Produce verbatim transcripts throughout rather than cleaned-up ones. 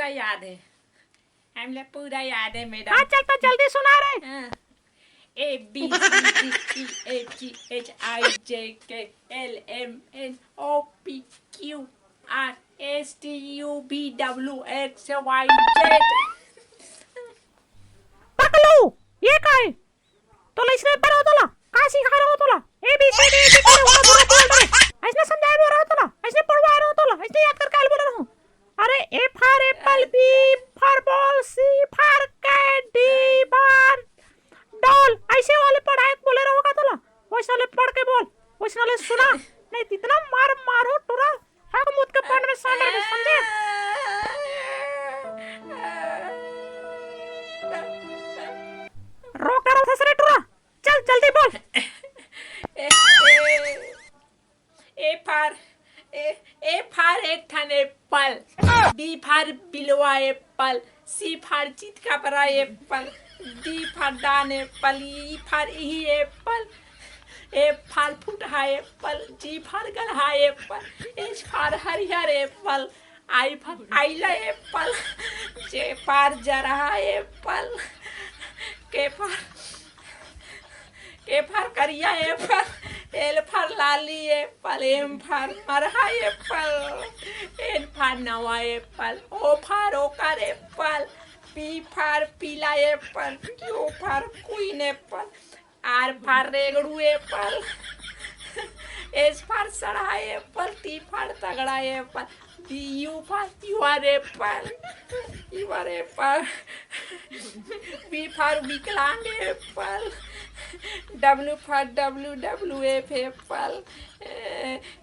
याद है, हमला पूरा याद है मैडम। हाँ, चल तो जल्दी सुना रे। हाँ। A B C D E F G H I J K L M N O P Q R S T U V W X Y Z। पकलू, ये काय? तोला इसने पर होतोला, का सिखा रहा होतोला? A B C D E F G H I J K L M N O P Q R S T U V W X Y Z। ऐसने समझाए बोल रहा होतोला, ऐसने पढ़वाए रहा होतोला, ऐसने याद करके आल बोल रहा हूँ। अरे, A for apple, B for ball, C for cat, D for doll, ऐसे वाले पढ़ाई बोले रहो का तोला? वैसे वाले पढ़ के बोल, वैसे वाले सुना, नहीं तो इतना मार मारो टुरा, हक मुद के पढ़ में सांडर में, समझे? रो करो ससरे टुरा, चल जल्दी बोल। A for, A, A for एक ठन apple, B for Bilwa apple, C for चितकबरा apple, D for दान apple, E for इही apple, F for फुटहा apple, G for गलहा apple, H for Harihar apple, I for Ayla apple, J for जरहा apple, K for K for करिया apple, L for लाली apple, M for Marha apple, N for नवा apple, O for ओकर apple, P for पीला apple, Q for queen apple, R for रेगड़ू apple, S for सड़हा apple, T for तगड़ा apple, B, U for your apple, your apple, V for विकलांग apple, W for W W F apple,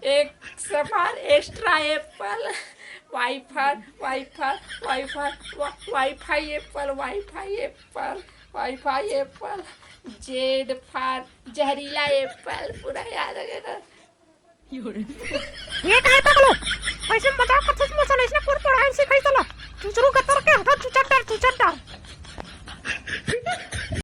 X for extra apple, Y for, Y for, Y for, Wi-Fi apple, Wi-Fi apple, Wi-Fi apple, Z for जहरीला apple, पूरा याद आ गया ना। ये काय पकलो? ऐसे मजाक करथस मोर सन, ऐसने कोन पढ़ाई सिखाई तोला? चुचरू का